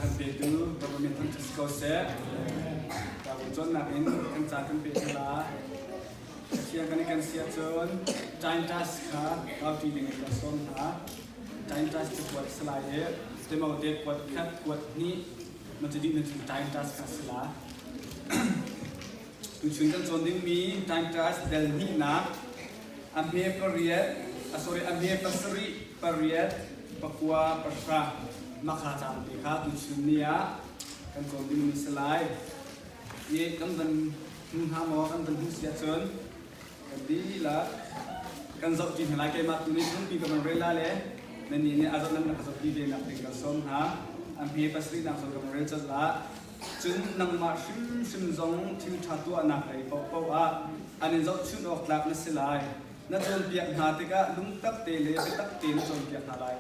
kan petu Bawipa min thangṭhat si ko seh. Bible cawnnak in kan ca kan peh hna la. Pathian kan i kan si ahcun Titus kha kauṭi ding in kan sawm hna. Titus cakuat si lai i Timote kuat khat kuat hnih na cu dih na cun Titus kha si la. Tuchun kan cawn dingmi Titus del hnihnak a hme pariat, a sorry, a hme pasarih pariat pakua pahra makha caan te kha tuchun ni ah kan cawn dingmi si lai. I kan van hmu hna maw kan van hmu si ahcun kan dihlak kan zoh ṭi hna lai. Keimah tu nih zungpi ka van rel la le nannih nih a zoh nan ka zoh ṭi ve nak ding kan sawm hna. A hme pasarihnak zong ka van rel colh la. Cun nangmah hrimhrim zong thil ṭha tuahnak lei paohpaoh ah an in zohchunh awk tlak na si lai. Na cawnpiak hna tikah lungtak te le biatak tein na cawnpiak hna lai.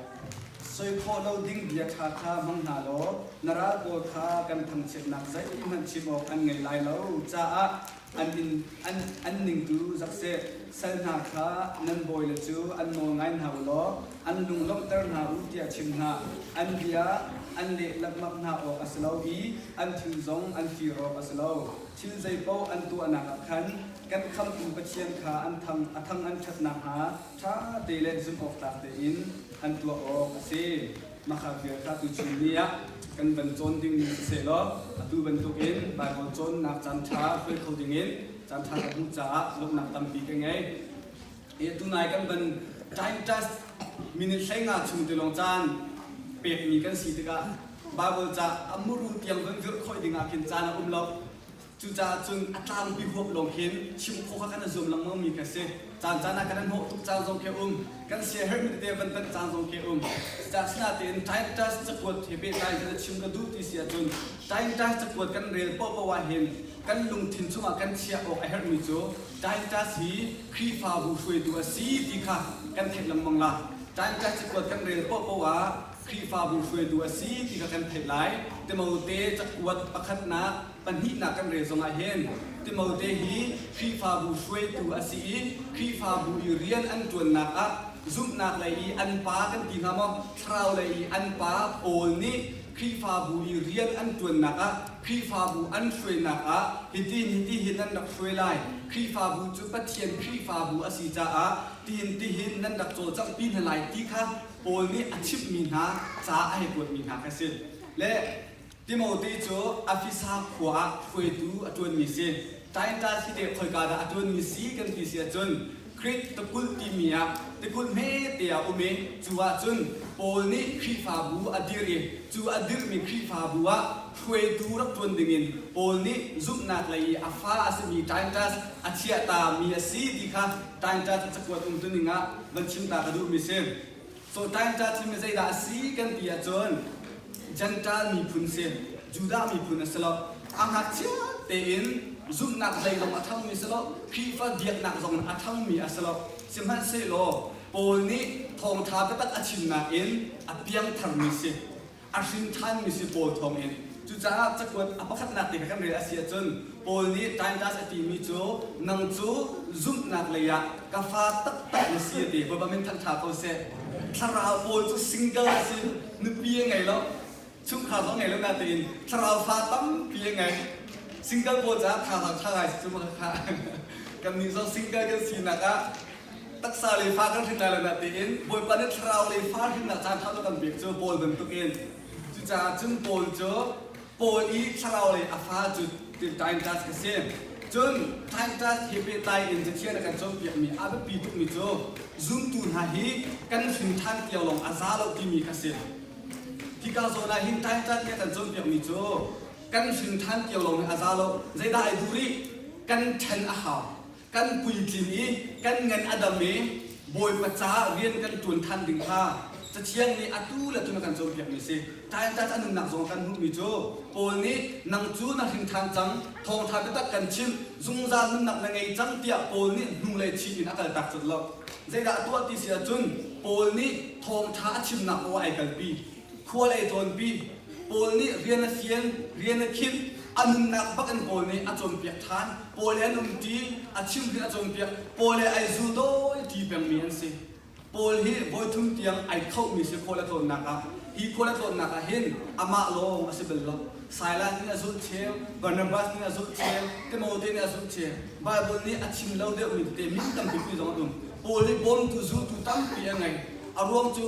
Soi khawh lo ding bia ṭha kha hmang hna law na ral pawl kha kan thangchiatnak zeihmanh chim awk an ngei lai lo caah an in an an ning tu zak seh. Sal hna kha nan bawile cu an nawl ngai hna u law an lung lawmhter hna u tiah chim hna. An bia an leh lengmang hna awk a si lo i an thil zong an fir awk a si lo. Thil zeipaoh an tuahnak ah khan kan Khamhtu Pathian kha an thang a thang an ṭhat nakhnga ṭha te le zumhawktlak tein an tuah awk a si. Mahka vial kha tuchun ni ah kan van cawn dingmi siseh law atu bantukin Baibal cawnnak caanṭha hruai kho dingin caanṭha ka hmuh caah lawmhnak tampi ka ngei. Hi tunai kan van time test minute 15 chung te lawng caan pekmi kan si tikah Baibal ca a muru tiang van virh khawih dingah khin caan a um lo. Cucaah cun a tlangpi huap lawng khin chim khawh kha kan i zuam lengmang mi kha si. Caan caan ah kan i hnawh tuk caan zong khi a um. Kan siaherhmi tete van tanh caan zong khi a um. Cucaah asinain Titus cakuat he pehtlai in chim ka duh ti si ahcun Titus cakuat kan rel paohpaoh ah hin kan lungthin chungah kan chiah awk a herhmi cu Titus hi Khrihfabu hruaitu a si ti kha kan theih lengmang la. Titus cakuat kan rel paohpaoh ah Khrihfabu hruaitu a si ti kha kan theih lai. Timote cakuat pakhatnak pahnihnak kan rel zongah hin Timote hi Khrihfabu hruaitu a si i Khrihfabu i rian an ṭuannak ah zumhnak lei i an pa kan ti hnga maw thlarau lei i an pa Paul nih Khrihfabu i rian an ṭuannak ah Khrihfabu an hruainak ah hitin hitihin nan rak hruai lai Khrihfabu cu Pathian Khrihfabu a si caah tihin tihin nan rak cawlcanghpi hna lai ti kha Paul nih a chimhmi hna ca a hei kuatmi hna kha a si. Le Timote cu Afisa khua ah hruaitu a ṭuanmi si. Titus hi teh khoika dah a ṭuanmi si kan ti si ahcun Krit tikulh timi ah tikulh hmete ah um i cu ahcun Paul nih Khrihfabu a dirh i cu a dirhmi Khrihfabu ah hruaitu rak ṭuan dingin Paul nih zumhnak lei i a fa a simi Titus a chiahtami a si ti kha Titus a cakuat umtuning ah van chim ta ka duhmi si. So Titus hi zeidah a si kan ti ahcun Gentile miphun si, Judah miphun a si lo. A ngakchia tein zumhnak lei zong a ṭhangmi si lo, Khrihfa biaknak zong a ṭhangmi a si lo. Sihmanhsehlaw Paul nih thawngṭha biatak a chimnak in a piangtharmi si. A hrin ṭhanmi si Paul thawngin. Cucaah cakuat a pakhatnak te kha kan rel a si ahcun Paul nih Titus a timi cu nang cu zumhnak lei ah ka fa taktak na si a ti. Bawipa min thangṭha ko seh. Thlarau Paul cu single a si, nupi a ngei lo, chungkhar zong ngei lo natein thlarau fa tampi a ngei. Single pawl caah thazaang ṭha ngai si cu ma kha. Kannih zong single kan sinak ah taksa le fa kan hrin lai lo natein Bawipa nih thlarau le fa hrinnak caan ṭha kan pek cu Paul bantukin cucaah cun Paul cu Paul i thlarau le a fa cu Titus ka si cun Titus he pehtlai in Cathiang a kan cawnpiakmi a biapi tukmi cu zumtu hna hi kan hrin ṭhan tiang lawng a za lo timi kha si hika zawn ah hin Titus nih a kan cawnpiakmi cu kan hrin ṭhan tiang lawng hi a za lo zeidah ai duh rih kan ṭhen a hau kan puitlin i kan ngan a dam i Bawipa caah rian kan ṭuan ṭhan ding kha Cathiang nih atu le tu na kan cawnpiakmi a si. Titus a nunnak zong kan hmuhmi cu Paul nih nang cu na hring ṭhan cang, thawngṭha biatak kan chimh, zungzal nunnak na ngei cang tiah Paul nih hnulei chih in a kaltak colh lo. Zeidah a tuah ti si ahcun Paul nih thawngṭha a chimnak aw ai kalpi. Khual ei cawnpi. Paul nih rian a fian, rian a khinh, a nunnak bak in Paul nih a cawnpiak ṭhan. Paul he an umṭi, a chimhrin a cawnpiak. Paul he ai zul dawi ṭi pengmi an si. Paul hi voithum tiang ai khohmi si khual a tlawnnak ah. Hi khual a tlawnnak ah hin amah lawng a si bal lo. Silas nih a zulh cheu, Barnabas nih a zulh cheu, Timote nih a zulh cheu. Bible nih a chim lo deuhmi tete min tampi zong an um. Paul nih bawmtu zultu tampi a ngei. A ruang cu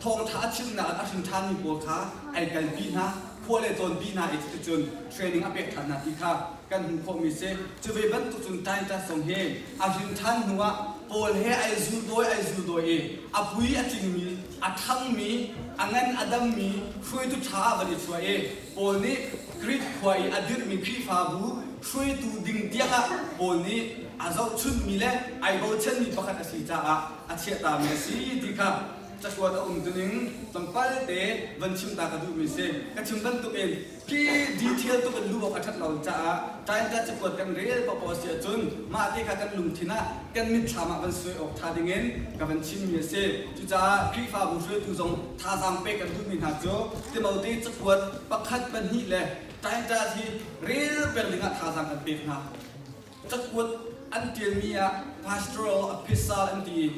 thawngṭha a chimnak ah a hrin ṭhanmi pawl kha ai kalpi hna, khua le cawnpi hna i cuticun training a pek ṭhan hna ti kha kan hmuh khawhmi si. Cu ve bantuk cun Titus zong hi a hrin ṭhan hnuah Paul he ai zuldawi ai zuldawi i a pui a tlingmi, a ṭhangmi, a ngan a dammi hruaitu ṭha ah van i chuah i Paul nih Greek khua i a dirhmi Khrihfabu hruaitu ding tiangah Paul nih a zohchunhmi le ai bochanmi pakhat a si caah a chiahtami a si ti kha cakuat a umtuning tlawmpal te van chim ta ka duhmi si. Ka chim bantukin khi detail tuk in luh awk a ṭhat lo caah Tainta cakuat kan rel paohpaoh a si ahcun mah te kha kan lungthin ah kan mitthlam ah van suai awk ṭha dingin ka van chimmi a si. Cucaah Khrihfabu hruaitu zong thazaang pek kan duhmi hna cu Timote cakuat pakhat pahnih le Tainta hi rel peng dingah thazaang kan pek hna. Cakuat an ṭialmi ah pastoral epistle an ti i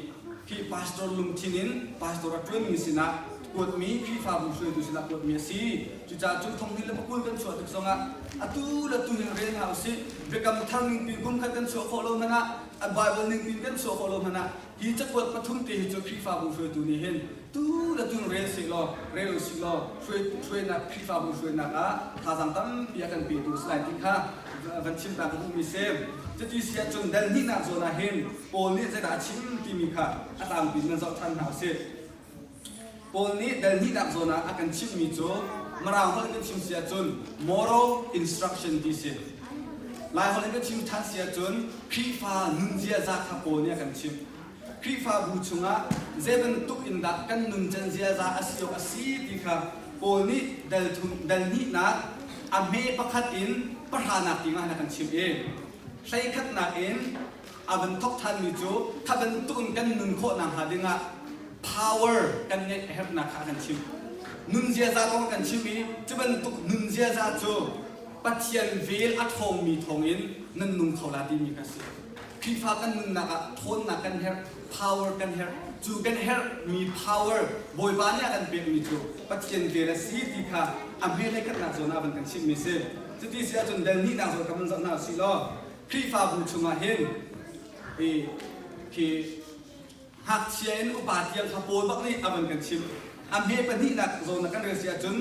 khi pastor lungthin in pastor a ṭuanmi sinah kuatmi Khrihfabu hruaitu sinah kuatmi a si. Cucaah cu thong le pakul kan chuah tik zongah atu le tu hin rel hna usih. Biakam thar ningpi kum khat kan chuah khawh lo hmanh ah, a Bible ningpi kan chuah khawh lo hmanh ah hi cakuat pathum te hi cu Khrihfabu hruaitu nih hin tu le tu rel seh law rel usih law hruainak Khrihfabu hruainak ah thazaang tampi a kan petu a si lai ti kha van chim ta ka duhmi si. Cuti si ahcun dal hnihnak zawn ah hin Paul nih zeidah a chim timi kha a tlangpi in nan zoh ṭhan hna usih. Paul nih dal hnihnak zawn ah a kan chimhmi cu Mirang holh in kan chim si ahcun moral instruction ti si. Lai holh in kan chim ṭhan si ahcun Khrihfa nun ziaza kha Paul nih a kan chimh. Khrihfabu chungah zei bantuk in dah kan nuncan ziaza a si awk a si ti kha Paul nih dal thum dal hnihnak a hme pakhat in pahranak tiangah a kan chimh i hleikhatnak in a van thawk ṭhanmi cu kha bantuk in kan nun khawh nakhnga dingah power kan ngeih a herhnak kha a kan chimh. Nun ziaza kong a kan chimh i cu bantuk nun ziaza cu Pathian vel a ṭhawngmi thawngin nan nung kho la timi kha a si. Khrihfa kan nunnak ah ṭhawnnak kan herh, power kan herh. Cu kan herhmi power Bawipa nih a kan pekmi cu Pathian vel a si ti kha a hme hlei khatnak zawn ah van kan chimhmi si. Cuti si ahcun dal hnihnak zawn kha van zoh hna usih law Khrihfabu chungah hin i khi Ngakchia in upa tiang kha Paul bak nih a van kan chimh. A hme pahnihnak zawn ah kan rel si ahcun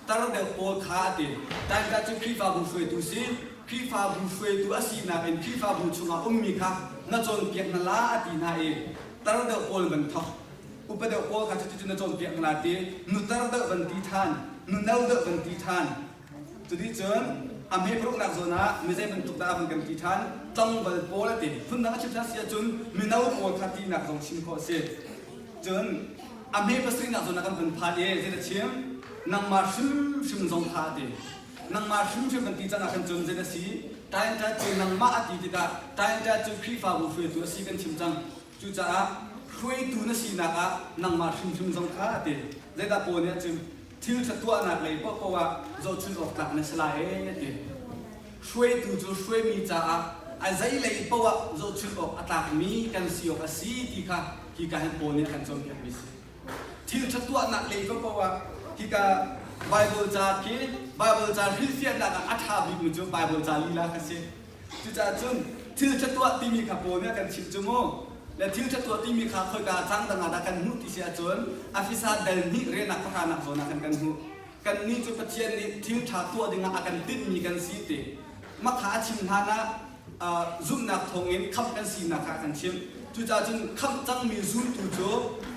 tar deuh pawl kha a ti. Tainta cu Khrihfabu hruaitu si. Khrihfabu hruaitu a sinak in Khrihfabu chungah ummi kha na cawnpiak hna la a ti hna i tar deuh pawl van thok. Upa deuh pawl kha cuticun na cawnpiak hna la ti. Nutar deuh van ti ṭhan, nuno deuh van ti ṭhan. Cuticun a hme paruknak zawn ah mi zei bantuk dah a van kan ti ṭhan? Tlangval pawl a ti. Phundang a chim ṭhan si ahcun mino pawl kha tinak zong chim khawh a si. Cun a hme pasarihnak zawn ah kan van phan i zei a chim? Nangmah hrimhrim zong kha a ti. Nangmah hrimhrim kan ti cang ah khan cun zei a si? Tainta cu nangmah a ti tikah tainta cu Khrihfabu hruaitu a si kan chim cang. Cucaah hruaitu na sinak ah nangmah hrimhrim zong kha a ti. Zeidah Paul nih a chim? Thil ṭha tuahnak lei paohpaoh ah zohchunh awk tlak na si lai ee a ti. Hruaitu cu hruaimi caah a zeilei paoh ah zohchunh awk a tlakmi kan si awk a si ti kha hika hin Paul nih a kan cawnpiakmi a si. Thil ṭha tuahnak lei paohpaoh ah hika Baibal ca khi Baibal ca hrilhfiahnak ah a ṭha bikmi cu Baibal ca lila kha si. Cucaah cun thil ṭha tuah timi kha Paul nih a kan chimh cu mu. Le thil ṭha tuah timi kha khoika cang dang ah dah kan hmuh ti si ahcun Afisa dal hnih relnak pahranak zawn ah khan kan hmuh. Kannih cu Pathian nih thil ṭha tuah dingah a kan tinhmi kan si ti. Mah kha a chim hlan ah zumhnak thawngin khamh kan sinak kha a kan chimh. Cucaah cun khamh cangmi zultu cu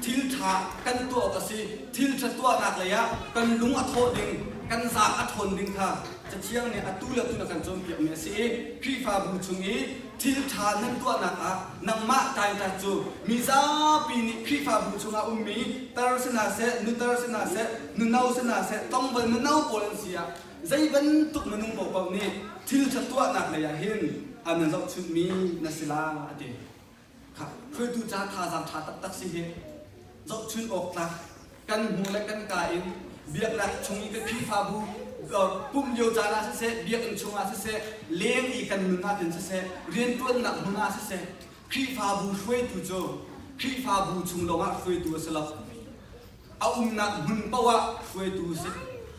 thil ṭha kan tuah awk a si. Thil ṭha tuahnak lei ah kan lung a thawh ding, kan zaang a ṭhawn ding kha Cathiang nih atu le atu na kan cawnpiakmi a si i Khrihfabu chung i thil ṭha nan tuahnak ah nangmah taingta cu mi zapi nih Khrihfabu chungah ummi tar si hna seh, nutar si hna seh, nuno si hna seh, tlangval mino pawl an si ah zei bantuk minung paohpaoh nih thil ṭha tuahnak lei ah hin an nan zohchunhmi na si la a ti. Kha hruaitu ca thazaang ṭha taktak si hi zohchun awk tlak kan hmu le kan ka in biaknak chung i kan Khrihfabu pumh lio caan ah siseh, biakinn chungah siseh, leng i kan nun ah khin siseh, rianṭuannak hmun ah siseh, Khrihfabu hruaitu cu. Khrihfabu chung lawngah hruaitu a si lo. A umnak hmun paoh ah hruaitu si.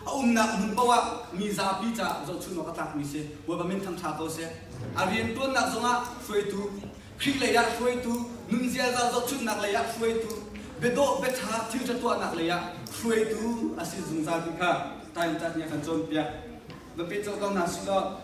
A umnak hmun paoh ah mi zapi caah zohchunh awk a tlakmi si. Bawipa min thangṭha ko seh. A rianṭuannak zongah hruaitu, Khrih lei ah hruaitu, nun ziaza zohchunhnak lei ah hruaitu, biadawh biaṭha thilṭha tuahnak lei ah hruaitu a si zungzal ti kha Taintat nih a kan cawnpiak. Va peh colh ko hna sih law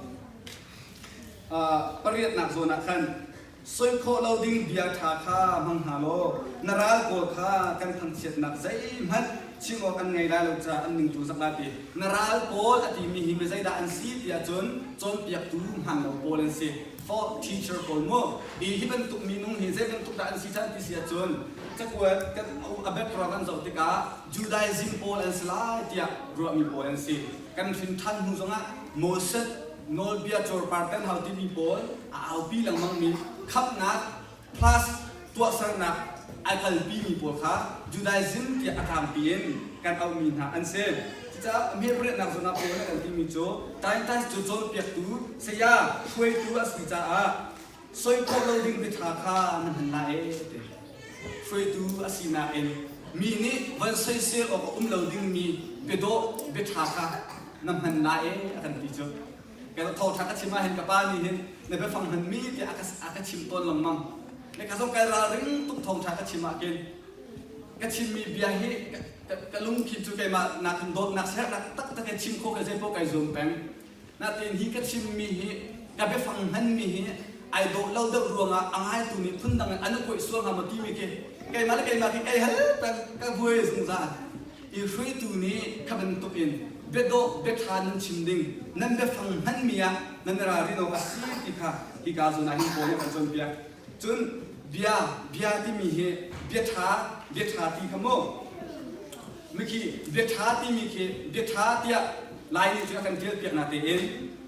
pariatnak zawn ah khan Soi khawh lo ding bia ṭha kha hmang hna law na ral pawl kha kan thangchiatnak zeihmanh chim awk an ngei lai lo caah an ning tu zak lai ti. Na ral pawl a timi hi mi zeidah an si tiah cun cawnpiaktu hmaan lo pawl an si. False teacher pawl mu. I hi bantuk minung hi zei bantuk dah an si chan ti si ahcun cakuat kan a background kan zoh tikah Judaism pawl an si lai tiah ruahmi pawl an si. Kan hrin ṭhan hnu zongah Moses nawlbia cuarpar kan hau timi pawl a aupi lengmangmi khamhnak plus tuahsernak ai kalpimi pawl kha Judaism tiah a tlangpi in kan auhmi hna an si. Cucaah hmepariatnak zawn ah pawl nih kan timi cu Titus cu cawnpiaktu saya hruaitu a si caah soi khawh lo ding biaṭha kha na hman lai ee ti. Hruaitu a sinak in mi nih van soisel awk a um lo dingmi biadawh biaṭha kha na hman lai ee a kan ti cu. Ka thawngṭha ka chim ah hin ka pa nih hin na biafang hmanmi tiah a ka, a ka chim tawn lengmang. Le ka zong kai ralring tuk thawngṭha ka chim ah khin ka chimmi bia hi ka, ka, ka lungthin cu keimah nakin dawtnak sernak taktak in chim khawh ka zei paoh kai zuam peng. Natin hi ka chimmi hi ka biafang hmanmi hi ai dawh lo deuh ruangah a ngaitu nih phundang in an i kuaih sual hnga maw timi khi keimah le keimah khi kai hal peng ka buai zungzal. I hruaitu nih kha bantuk in biadawh biaṭha nan chim ding nan biafang hmanmi ah nan i ralrin awk a si ti kha hika zawn ah hin Paul nih a kan cawnpiak. Cun bia bia timi hi biaṭha biaṭha ti kha mu mikhi biaṭha timi khi biaṭha tiah Lai nih cun a kan ṭialpiak na tein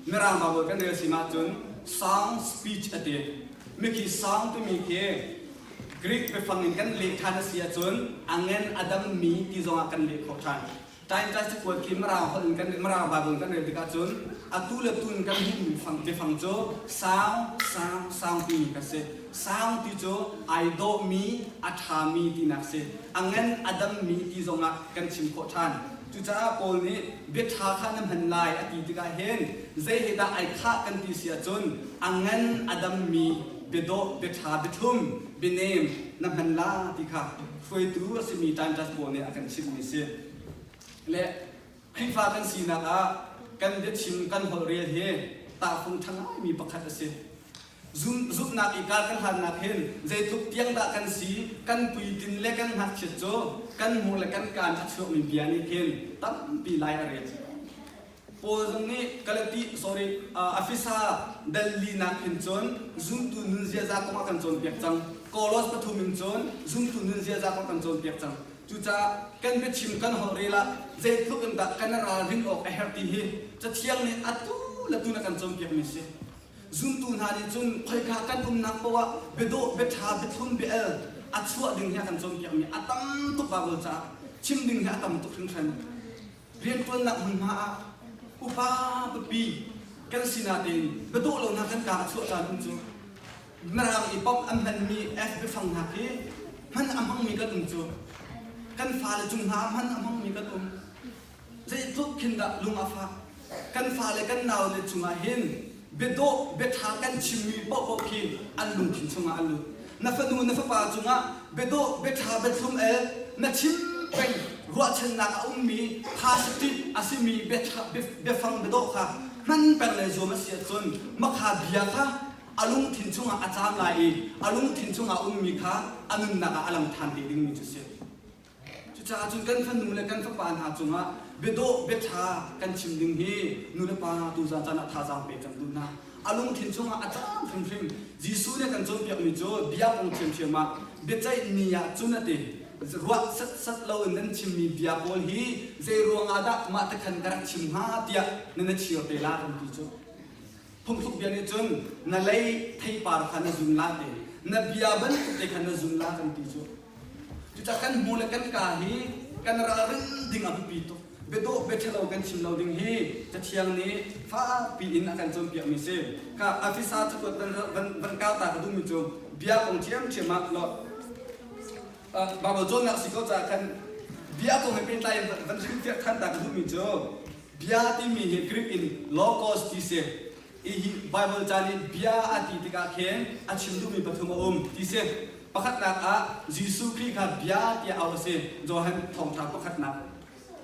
Mirang Bible kan rel sim ahcun sound speech a ti. Mikhi sound timi khi Greek biafang in kan leh ṭhan a si ahcun a ngen a dammi ti zongah kan leh khawh ṭhan. Titus cakuat khi Mirang holh in kan Mirang Bible in kan rel tikah cun atu le tu in kan hmuhmi fang biafang cu sound sound sound timi kha si. Sound ti cu ai dawhmi, a ṭhami tinak si. A ngen a dammi ti zongah kan chim khawh ṭhan. Cucaah Paul nih biaṭha kha na hman lai a ti tikah hin zei he dah ai khah kan ti si ahcun a ngan a dammi biadawh, biaṭha, biathlum, bianem na hman la ti kha hruaitu a simi Titus Paul nih a kan chimhmi a si. Le Khrihfa kan sinak ah kan biachim kan holh rel hi tahfung ṭha ngaimi pakhat a si. Zumhnak i kar kan hlannak hin zeitluk tiang dah kan si, kan puitlin le kan ngakchiat cu kan hmur le kan kaan a chuakmi bia nih khin tampi lai a rel. Paul zong nih Galati sorry Afisa dal linak hin cun zumtu nun ziaza kong a kan cawnpiak cang. Kolos pathum in cun zumtu nun ziaza kong kan cawnpiak cang. Cucaah kan biachim kan holh rel ah zeitluk in dah kan ralrin awk a herh ti hi Cathiang nih atu le tu na kan cawnpiakmi si. Zumtu hna nih cun khoika kan umnak paoh ah biadawh, biaṭha, biathlum, bia-el a chuah ding hi a kan cawnpiakmi a tam tuk Baibal caah chim ding hi a tam tuk hringhran. Rianṭuannak hmunhma ah upa pipi kan si natein biadawh lo hna kan kaa a chuah caan um cu Mirang i pom an hmanmi F biafang hna khi hman a hmangmi kan um cu kan fale cung hna ah hman a hmangmi kan um. Zeitluk khin dah lung a fak. Kan fale kan naule cungah hin biadawh biaṭha kan chimmi paohpaoh khi an lungthin chungah an lut. Na fanu na fapa cungah biadawh biaṭha biathlum el na chim peng ruahchannak a ummi positive a simi biafang biadawh kha hman peng le zuam a si ahcun makha bia kha a lungthin chungah a caam lai i a lungthin chungah a ummi kha a nunnak ah a lang ṭhan te dingmi cu si. Cucaah cun kan fanu le kan fapa hna cungah biadawh biaṭha kan chim ding hi nu le pa tuzan caan ah thazaang pe cang duh hna. A lungthin chungah a cang hrimhrim. Jesuh nih a kan cawnpiakmi cu bia kong ṭhiamṭhiam ah biaceih ni ah cun a ti. Ruah setsat loin nan chimmi bia pawl hi zei ruangah dah mah te khan ka rak chim hnga tiah nan i chir te la kan ti cu. Phungthluk bia nih cun na lei theipar kha na zun la te, na bia bantuk te kha na zun la kan ti cu. Cucaah kan hmu le kan kaa hi kan ralrin ding a biapi tuk. Biadawh biaṭhalo kan chim lo ding hi Cathiang nih fakpi in a kan cawnpiakmi si. Kha Afisa cakuat van, van, van kau ta ka duhmi cu bia kong ṭhiamṭhiam ah law. Bible cawnnak si ko caah khan bia kong he pehtlai in van hrilhfiah than ta ka duhmi cu bia timi hi Greek in logos ti si. Hi Bible ca nih bia a ti tikah khin a chim duhmi pathum a um ti si. Pakhatnak ah Jesuh Khrih kha bia tiah auh a si. Johan thawngtha pakhatnak.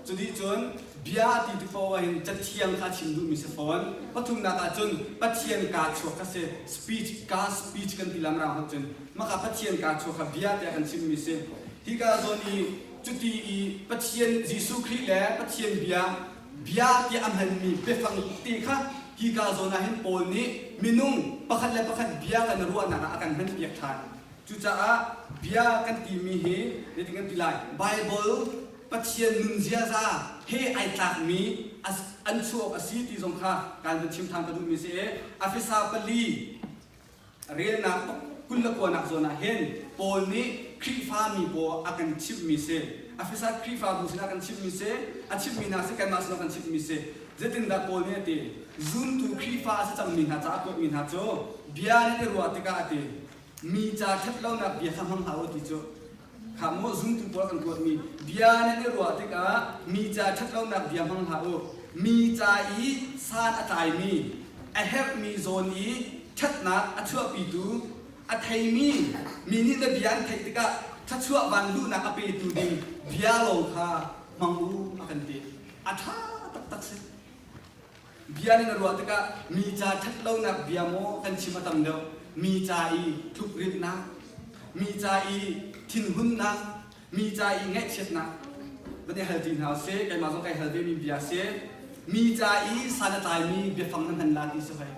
Cuti cun bia ti tik paoh ahhin Cathiang kha a chim duhmi si fawn. Pathumnak ah cun Pathian kaa chuak kha si. Speech, kaa speech kan ti lam rang hot cun. Maka Pathian kaa chuak kha bia tiah kan chimmi si. Hika zawn i cuti i Pathian Jesuh Khrih le Pathian bia bia tiah a hmanmi biafang te kha hika zawn ah hin Paul nih minung pakhat le pakhat bia kan i ruahnak ah a kan hmanpiak ṭhan. Cucaah bia kan timi hi zeitin kan ti lai? Bible Pathian nun ziaza he ai tlakmi an chuah awk a si ti zong kha kan van chim ṭhan ka duhmi si i Efesa pali relnak 29nak zawn ah hin Paul nih Khrihfami pawl a kan chimhmi si. Efesa Khrihfabu sinah a kan chimhmi si, a chimhmi hna si, kanmah sinah a kan chimhmi si. Zeitindah Paul nih a ti? Zumtu Khrihfa a si cangmi hna caah a kuatmi hna cu bia nan i ruah tikah a ti, mi ca ṭhatlonak bia kha hmang hlah u ti cu Kha maw zumtu pawl kan kuatmi bia nan i ruah tikah mi ca ṭhatlonak bia hmang hlah u. Mi ca i san a tlaimi, a herhmi zawn i ṭhatnak a chuahpitu, a theimi, mi nih na bia an theih tikah thluachuah van luhnak a petu ding bia lawng kha hmang u a kan ti. A ṭha taktak si. Bia nih na ruah tikah mi ca ṭhatlonak bia maw kan chim a tam deuh, mi ca i tlukrilhnak, mi ca i thinhunnak, mi ca i ngaihchiatnak van i hal ti hna usih. Keimah zong kai hal vemi bia si. Mi ca i san a tlaimi biafang na hman la ti si hoi.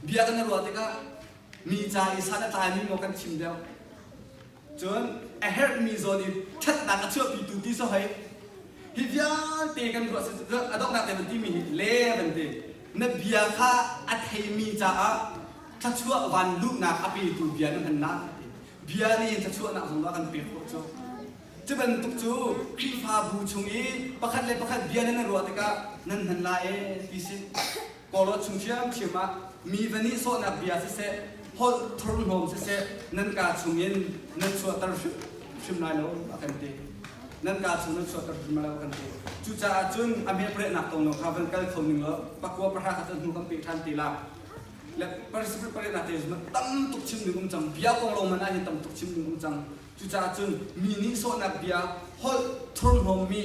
Bia kan i ruah tikah mi ca i san a tlaimi maw kan chim deuh, Cun a herhmi zawn i ṭhatnak a chuahpitu ti si hoi. Hi vialte kan ruah a donghnak te van timi hi le van ti. Na bia kha a theimi caah thluachuah van luhnak a petu bia na hman lai ti. Bia nih thluachuahnak zong kan pek khawh cu. Cu bantuk cu Khrihfabu chung i pakhat le pakhat bia nan i ruah tikah nan hman lai ee ti si. Kawlawt chung ṭhiamṭhiam ah mi va nihsawhnak bia siseh, holh thurhnawm siseh, nan kaa chungin nan chuahter hrimhrim lai lo, a kan ti. Nan kaa chung nan chuahter hrim lai lo, a kan ti. Cucaah cun a hmeprehnak kong lawng kha van kal kho ning law pakua pahra kha cu hnu kan peh ṭhan te la. Le parisikul te tam tuk chim ding um cang. Bia kong lawng man ah hin tam tuk chim ding um cang. Cucaah cun mi nihsawhnak bia holh thurhnawmmi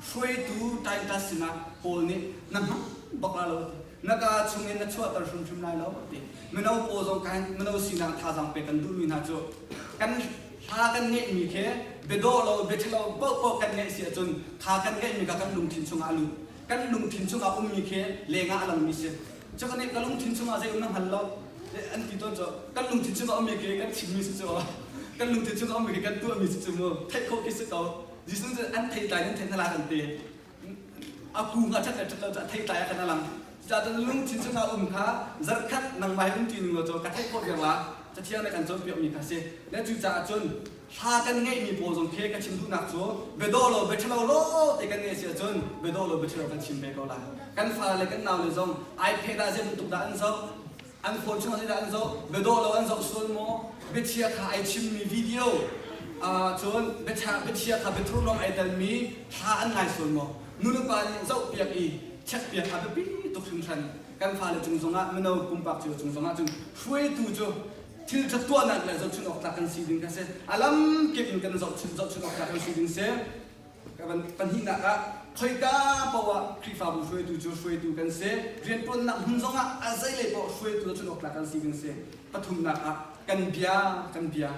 hruaitu Titus sinah Paul nih na hmang bak lai lo ti. Na kaa chungin na chuahter hrimhrim lai lo ti. Mino pawl zong kan mino sinak thazaang pek kan duhmi hna cu kan hla kan ngeihmi khi biadawh lo biaṭhalo paohpaoh kan ngeih si ahcun kha kan ngeihmi kha kan lungthin chungah a lut. Kan lungthin chungah ummi khi lengah a langmi si. Cu kan ka lungthin chungah zei um na hngal lo an ti tawn cu kan lungthin chungah ummi khi kan chimmi si cu kan lungthin chungah ummi khi kan tuahmi si cu mu theih khawh khi si ko. Jesuh cu an theitlai nan theih hna lai kan ti. A kung a ṭhat le ṭhat lo cu a theitlai ah khan a lang. Cucaah cun lungthin chungah um kha zarhkhat nangmah he um ṭi ning law cu ka theih khawh viar la. Cathiang nih kan cawnpiakmi kha a si. Le cucaah cun hla kan ngeihmi pawl zong khi ka chim duhnak cu biadawh lo biaṭhalo law te kan ngeih si ahcun biadawh lo biaṭhalo kan chim ve ko lai. Kan fale kan naule zong iPad ah zei bantuk dah an zoh, an phone chungah zeidah an zoh, biadawh lo an zoh sual maw, biachia kha ai chimmi video cun biachia kha biathurhnawm ai telmi hla an ngai sual maw, nulepa nih zohpiak i checkpiak a biapi tuk hringhran. Kan fale cung zongah mino pumpak cio cung zongah cun hruaitu cu thil ṭha tuahnak le zohchunh awk tlak kan si ding kha si. A lamkip in kan zohchunh zohchunh awk tlak kan si ding si. Pahnihnak ah khoika paoh ah Khrihfabu hruaitu cu hruaitu kan si. Rianṭuannak hmun zongah a zeilei paoh hruaitu zohchunh awk tlak kan si ding si. Pathumnak ah kan bia kan bia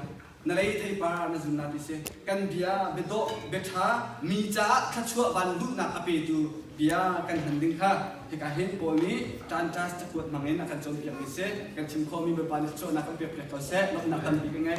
na lei theipar na zun na ti si. Kan bia biadawh biaṭha mi caah thluachuah van luhnak a petu bia kan hman ding kha hika hin Paul nih Titus cakuat hmangin a kan cawnpiakmi si. Kan chim khawhmi Bawipa nih thluachuahnak kan pekpiak ko seh. Lawmhnak tampi ka ngei.